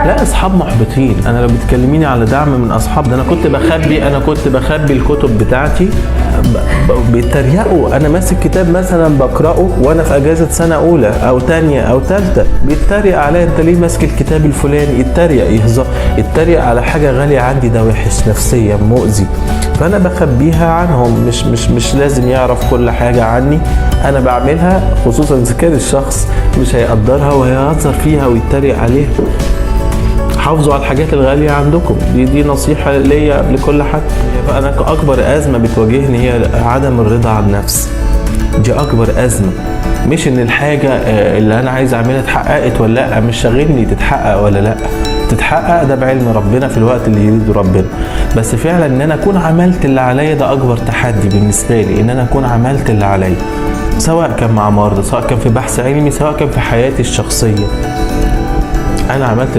لا، اصحاب محبطين. انا لو بتكلميني على دعم من اصحاب، ده انا كنت بخبي الكتب بتاعتي، بيتريقوا. انا ماسك كتاب مثلا بقراه وانا في اجازه سنة اولى او تانية او تالتة، بيتريق عليا: انت ليه ماسك الكتاب الفلاني؟ يتريق، يهزر، يتريق على حاجة غالية عندي. ده وحش نفسيا، مؤذي، فانا بخبيها عنهم. مش لازم يعرف كل حاجة عني انا بعملها، خصوصا اذا كان الشخص مش هيقدرها وهيهزر فيها ويتريق عليها. حافظوا على الحاجات الغالية عندكم، دي نصيحة ليا قبل كل حد. أنا أكبر أزمة بتواجهني هي عدم الرضا عن النفس، دي أكبر أزمة. مش إن الحاجة اللي أنا عايز أعملها اتحققت ولا لأ، مش شاغلني تتحقق ولا لأ. تتحقق ده بعلم ربنا في الوقت اللي يريده ربنا، بس فعلا إن أنا أكون عملت اللي عليا ده أكبر تحدي بالنسبة لي، إن أنا أكون عملت اللي عليا، سواء كان مع مرضى، سواء كان في بحث علمي، سواء كان في حياتي الشخصية. أنا عملت اللي